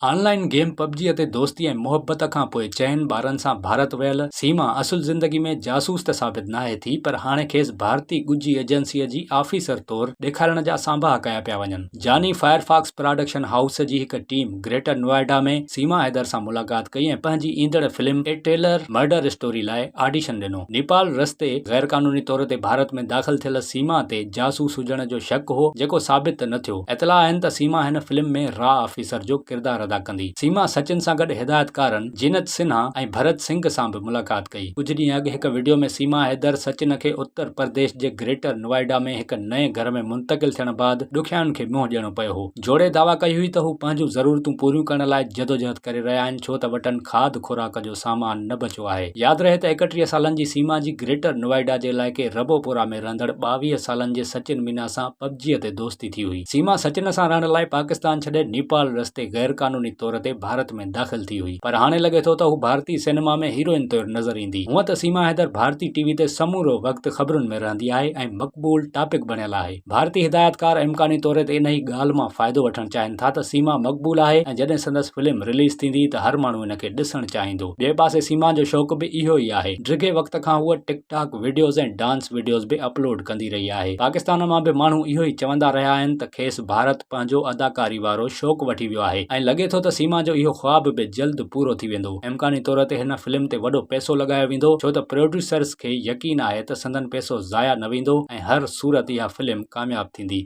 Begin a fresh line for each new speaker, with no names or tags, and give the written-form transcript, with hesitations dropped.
آن line game pub جي تي دوستي ۽ محبت کان پوء چئن ٻارن سان ڀارت ويل سيما اصل زندگي ۾ جاسوس ته ثابت ناهي ٿي پر هاڻي کيس ڀارتي ڳجهي ايجنسيء جي آفيسر طور ڏيکارڻ جا سانباها ڪيا پيا وڃن. جاني فائرفاڪس پراڊڪشن هائوس جي هڪ ٽيم گريٽر نوئيڊا ۾ سيما حيدر سان ملاقات ڪئي ۽ پنهنجي ايندڙ فلم اي ٽيلر مرڊر اسٽوري لاء آڊيشن ڏنو. نيپال رستي غيرقانوني طور تي ڀارت ۾ داخل ٿيل سيما تي جاسوس هجڻ جو شڪ هو، جيڪو ثابت نه ٿيو. اطلاع آهن ته سيما هن فلم ۾ را آفيسر جو ڪردار ادا ڪندي. سيما سچن سان گڏ هدايتڪارن جينت سنها ۽ ڀرت سنگهه سان به ملاقات ڪئي. ڪجهه ڏينهن اڳ هڪ وڊيو ۾ سيما حيدر سچن کي اتر پرديش جي گريٽر نوئيڊا ۾ هڪ نئين گهر ۾ منتقل ٿيڻ بعد ڏکيائين کي منهن ڏيڻو پيو هو. جوڙي دعويٰ ڪئي هئي ته هو پنهنجون ضرورتون پوريون ڪرڻ لاء جدوجهد ڪري رهيا آهن ڇو ته وٽن کاڌ خوراڪ جو سامان نه بچيو آهي. ياد رهي ته 31 سالن جي سيما جي گريٽر نوئيڊا جي علائقي ربوپورا ۾ رهندڙ 22 سالن جي سچن مينا سان پب جي تي دوستي ٿي هئي. سيما سچن سان رهڻ لاء پاڪستان ڇڏي نيپال رستي غيرقانوني طور تي ڀارت ۾ داخل ٿي هئي پر هاڻي لڳي ٿو ته هو ڀارتي سئنيما ۾ هيروئن طور نظر ايندي. هونء ته سيما حيدر ڀارتي ٽي وي تي سمورو وقت خبرن ۾ رهندي آهي ۽ مقبول ٽاپڪ بڻيل آهي. ڀارتي هدايتڪار امڪاني طور تي انهي ڳالهه مان فائدو وٺڻ چاهين ٿا ته سيما مقبول آهي ۽ جڏهن سندس فلم رليز ٿيندي ته هر ماڻهو ان کي ڏسڻ چاهيندو. ٻئي پاسي سيما جو شوق به اهو ئي آهي. ڊگهي وقت کان هوء ٽڪ ٽاڪ وڊيوز ۽ ڊانس وڊيوز به اپلوڊ ڪندي رهي آهي. پاڪستان مان به ماڻهو اهو ئي چوندا رهيا آهن ته کيس ڀارت پنهنجو اداڪاري وارو شوق وٺي ويو آهي ۽ لڳي ٿو ته سيما جو اهو خواب به جلد پورو ٿي ويندو. امڪاني طور تي هن فلم تي وڏو پئسو لڳايو ويندو ڇو ته پروڊيوسرز کي يقين آهي ته سندن پئسو ضايع نه ويندو ۽ هر صورت اها فلم ڪامياب ٿيندي.